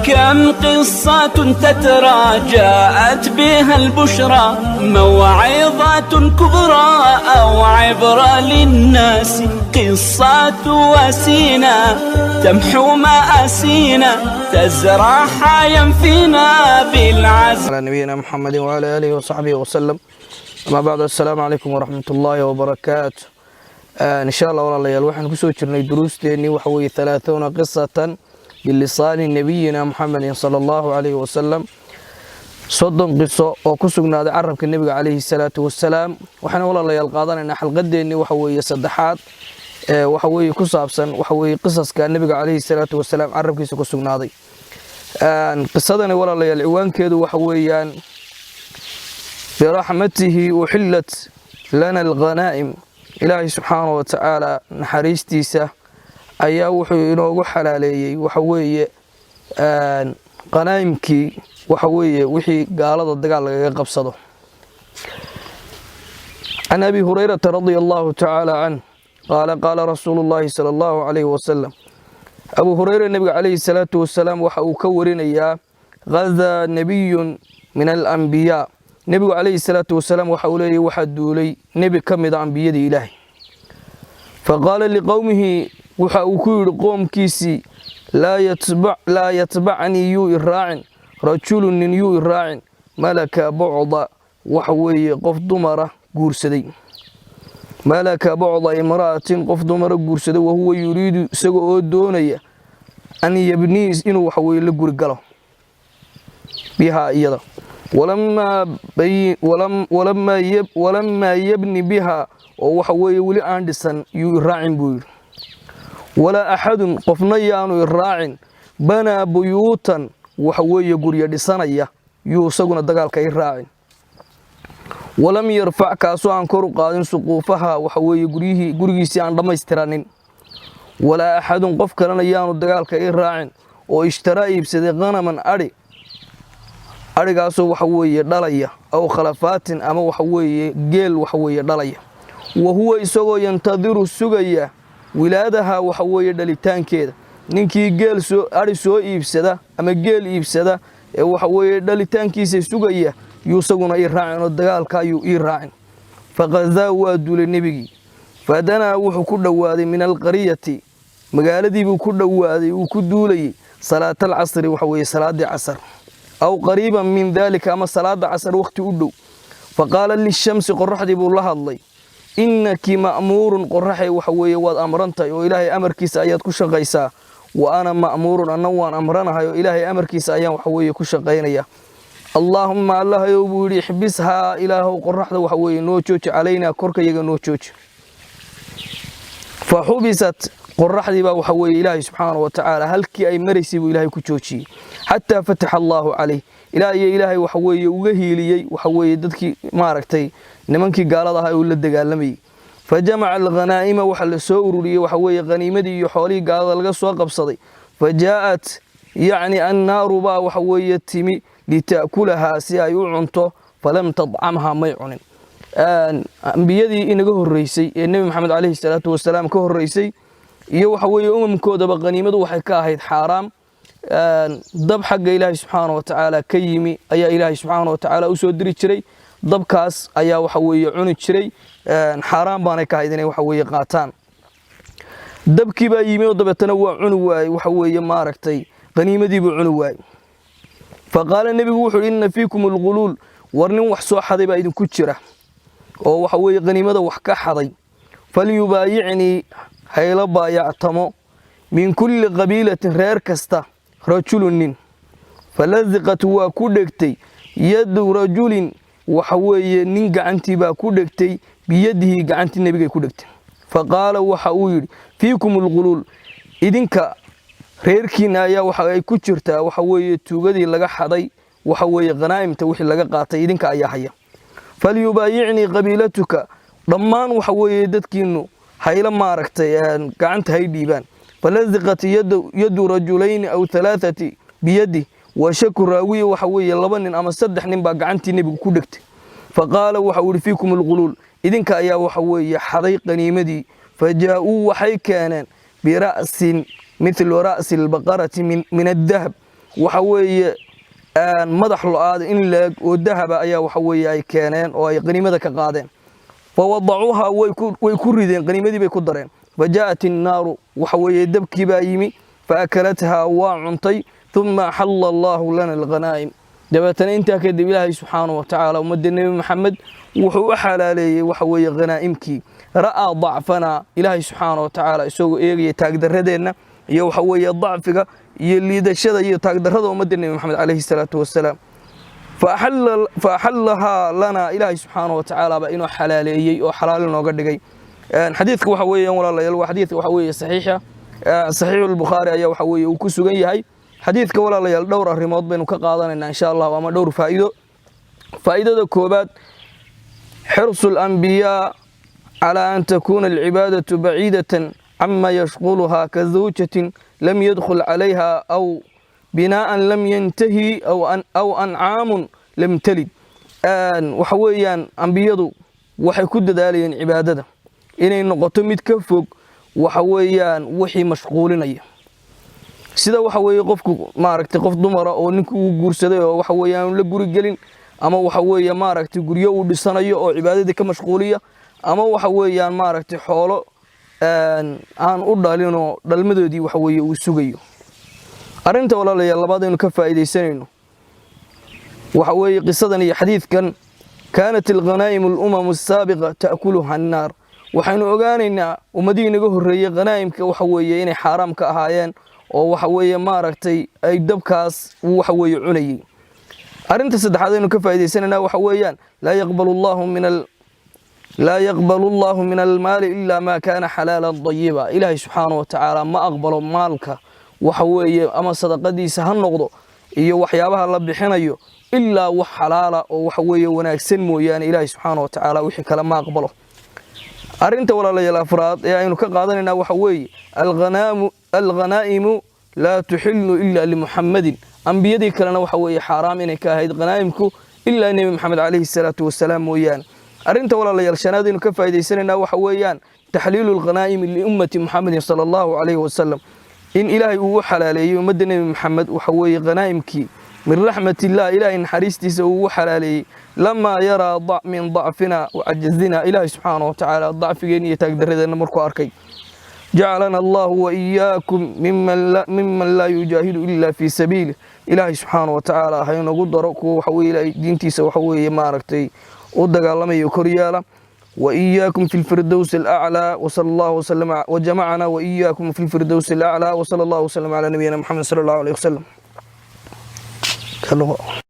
وكم قصة تترى جاءت بها البشرى، موعظة كبرى أو عبرة للناس. قصة وسينا تمحو مآسينا، تزرع حيا فينا بالعزم. على نبينا محمد وعلى آله وصحبه وسلم، أما بعد، السلام عليكم ورحمة الله وبركاته. إن شاء الله walaalayaal, waxaan kusoo jirnay duruusteenii waxa weeye 30 قصة بلسان نبينا محمد صلى الله عليه وسلم, 30 qiso oo ku sugnaaday carabka nebiga calayhi salaatu wasalaam. Waxaan walaalayaal qaadanaynaa xalqadeennii waxa weeye saddexaad ee waxa weeye ku saabsan waxa weeye qisaska nebiga calayhi salaatu wasalaam carabkiisa ku sugnaaday. Qisadani walaalayaal, ciwaankeedu waxa weeyaan برحمته أحلت لنا الغنائم. Ilaahay subxaana wa tacaala naxariistiisa ayaa wuxuu inoogu xalaaleeyey waxa weeye qanaa'imkii, waxa weeye wixii gaalada dagaal lagaga qabsado. عن أبي هريرة رضي الله تعالى عنه قال قال رسول الله صلى الله عليه وسلم. Abu Hureyre nebiga calayhi salaatu wasalaam waxa uu ka warinayaa: غزا نبي من الأنبياء. Nebigu calayhi salaatu wasalaam waxa uu leeyahy, waxaa duulay nebi ka mida ambiyadii Ilaahay. فقال لقومه, waxa uu ku yidhi qoomkiisii: laa yatbacnii, yuu iraacin, رجل, nin yuu iraacin, ملك بعض, waxa weeye qof dumara guursaday, ملك بعض امرأة, qof dumara guursaday, وهو يريد, isaga oo doonaya, أن يبني, inuu waxa weye la guri galo, بها, iyada, ولم يبن بها, oo waxa weeye weli aan dhisan yuu iraacin buu yidhi. ولا أحد, qofna yaanu iraacin, بنى بيوتا, waxa weeye guryo dhisanaya, yuu isaguna dagaalka i raacin, ولم يرفع, kaasoo aan kor u qaadin, سقوفها, waxa weeye guryihii gurigiisii aan dhammaystiranin. ولا أحد, qof kalena yaanu dagaalka i raacin oo اشترى, iibsaday, غنما, adhi, adhigaasoo waxa weeye dhalaya, أو خلفات, ama waxa weeye geel waxa weeye dhalaya, وهو, isagoo, ينتظر, sugaya, ولادها, waxa weeye dhalitaankeeda. Ninkii geel soo adhi soo iibsada ama geel iibsada ee waxa weeye dhalitaankiisa sugaya yuu isaguna ii raacin oo dagaalka ayuu ii raacin. فغزا, waa duulay nebigii. فدنا, wuxuu ku dhowaaday, من القرية, magaaladiibuu ku dhowaaday uu ku duulayey, صلاة العصر, waxa weeye salaadii casar, أو قريبا من ذلك, ama salaada casar waqti u dhow. فقال للشمس, qoraxdii buu la hadlay: إنك مأمور, qoraxay waxa weeye waad amrantahay oo Ilaahay amarkiisa ayaad ku shaqaysaa, وأنا مأمور, anna waan amranahay oo Ilaahay amarkiisa ayaan waxa weeye ku shaqaynaya. اللهم, Allahayow buu yidhi, احبسها, Ilaahow qoraxda waxa weeye noo jooji, علينا, korkayaga noo jooji. فحبست, qoraxdii baa waxa weeye Ilaahay subxaana wa tacaala halkii ay maraysay buu Ilaahay ku joojiyey, حتى فتح الله عليه, ilaa iyo Ilaahay waxa weeye uga hiiliyey waxa weeye dadkii maaragtay nimankii gaalada ahaa uu la dagaalamayey. فجمع الغنائم, waxa la soo ururiyey waxa weeye khaniimadii iyo xoolihii gaalada laga soo qabsaday. فجاءت yacni النار baa waxa weeye timi, لتأكلها, si ay u cunto, فلم تطعمها, may cunin. Ambiyadii inaga horreysay ee Nebi Maxamed calayhi salaatu wasalaam ka horreysay iyo waxa weeye umamkoodaba khaniimadu waxay ka ahayd xaaraam. Dab xagga Ilaahay subxaana wa tacaala ka yimi ayaa Ilaahay subxaana wa tacaala u soo diri jiray. Dabkaas ayaa waxa weeye cuni jiray. Xaaraan baanay ka ahayd inay waxa weeye qaataan. Dabkii baa yimi oo dabeetana waa cuni waayey, waxa weeye maaragtay qaniimadii buu cuni waayey. فقال, nebigu wuxuu yidhi: إن فيكم الغلول, war nin wax soo xaday baa idinku jira oo waxa weeye qaniimada wax ka xaday. فليبايعني, hayla baayactamo, من كل قبيلة, reer kasta, رجل, nin. فلزقت, waa ku dhegtay, يد رجل, waxa weeye nin gacantii baa ku dhegtay, بيده, gacantii nebigay ku dhegtay. فقال, waxa uu yidhi: فيكم الغلول, idinka reerkiina ayaa waxa ay ku jirtaa waxa weeye tuugadii laga xaday waxa weeye khanaa'imta wixii laga qaatay idinka ayaa haya. فليبايعني قبيلتك, dhammaan waxa weeye dadkiinu hayla maaragtay gacanta hay dhiibaan. فلزقت يد رجلين أو ثلاثة بيده, وشك الراوي, waxa weeye laba nin ama saddex nin baa gacantii nebigu ku dhegtay. فقال, waxa uu yidhi: فيكم الغلول, idinka ayaa waxa weeye xaday qaniimadii. فجاءوا, waxay keeneen, برأس مثل رأس البقرة من الذهب. Waxa weeye madax lo-aad in leeg oo dahaba ayaa waxa weeye ay keeneen oo ay qaniimada ka qaadeen. Fawadacuuha, way ku rideen, qaniimadii bay ku dareen. Fajaa'at innaaru, waxa weeye dabkii baa yimi. Faakalathaa, waa cuntay. Uma axalla Allahu lana alghanaa'im. Dabeetana intaa kadib Ilaahay subxaanahu watacaala ummadda Nebi Maxamed wuxuu u xalaaleeyey waxa weeye khanaa'imkii. Ra'aa dacfanaa, Ilaahay subxaana watacaala isagoo eegaya taagdarradeenna iyo waxa weeye dacfiga iyo liidashada iyo taagdarrada ummadda Nebi Maxamed calayhi salaatu wasalaam. Fa axallahaa lanaa, Ilaahay subxaana watacaala baa inoo xalaaleeyey oo xalaal inooga dhigay. Xadiidka waxa weeyaan, walaalayaal, waa xadiidka waxa weeye saxiixa, Saxiixu Albukhaari ayaa waxa weeye uu ku sugan yahay xadiidka. Walaalayaal, dhowr arrimood baynu ka qaadanaynaa insha Allah, ama dhowr faa'iido. Faa'iidada koobaad: xirsu alambiyaa calaa an takuuna alcibaadatu baciidatan cama yashquluhaa, ka zawjatin lam yadkhul calayha aw binaa'an lam yantahi aw ancaamun lam talid. Waxa weeyaan ambiyadu waxay ku dadaalayeen cibaadada inay noqoto mid ka fog waxa weeyaan wixii mashquulinaya, sida waxa weeye qofku maaragtay qof dumara oo ninka uu guursaday oo waxa weeyaan la guri gelin, ama waxa weeye maaragtay guryo uu dhisanayo oo cibaadadii ka mashquuliya, ama waxa weeyaan maaragtay xoolo aan u dhalinoo dhalmadoodii waxa weeye uu sugayo. Arrinta, walaalayaal, labaad aynu ka faa'iidaysanayno waxa weeye qisadan iyo xadiidkan: kaanat alghanaa'im alumamu asaabiqa ta'kuluha annaar. Waxaynu ogaanaynaa ummadihii naga horreeyey khanaa'imka waxa weeye inay xaaraam ka ahaayeen oo waxa weeye maaragtay ay dabkaas waxa weeye cunayey. Arrinta saddexaad aynu ka faa'iidaysanayna waxa weeyaan: laa yaqbalu Allahu min almaali ilaa maa kaana xalaalan dayiba. Ilaahay subxaanahu watacaala ma aqbalo maalka waxa weeye ama sadaqadiisa ha noqdo iyo waxyaabaha la bixinayo ilaa wax xalaala oo waxa weeye wanaagsan mooyaane. Ilaahay subxaanahu watacaala wixii kale ma aqbalo. Arrinta, walaalayaal, afraad ee aynu ka qaadanaynaa waxa weeye: alghanaa'imu laa tuxillu ila limuxammadin. Ambiyadii kalena waxa weeye xaaraam inay ka ahayd khanaa'imku ilaa Nebi Maxamed calayhi salaatu wasalaam mooyaane. Arrinta, walaalayaal, shanaad aynu ka faa'iidaysanaynaa waxa weeyaan taxliilu alghanaa'imi liummati Muxamedin sala Allahu calayhi wasalam, in Ilaahay uu u xalaaleeyey ummadda Nebi Maxamed waxa weeye khanaa'imkii min raxmat illah, Ilaahay naxariistiisa uu ugu xalaaleeyey, lamaa yaraa min dacfina wacajazina. Ilaahay subxaana watacaala dacfigeenna iyo taagdaradeenna markuu arkay. Jacalana Allahu waiyaakum miman laa yujaahidu ila fii sabiilih. Ilaahay subxaana watacaala ha inagu daro kuwa waxa weye Ilaahay diintiisa waxa weeye maaragtay u dagaalamaya koryaala. وإياكم في الفردوس الأعلى، وصلى الله وسلم وجمعنا وإياكم في الفردوس الأعلى، وصلى الله وسلم على نبينا محمد صلى الله عليه وسلم.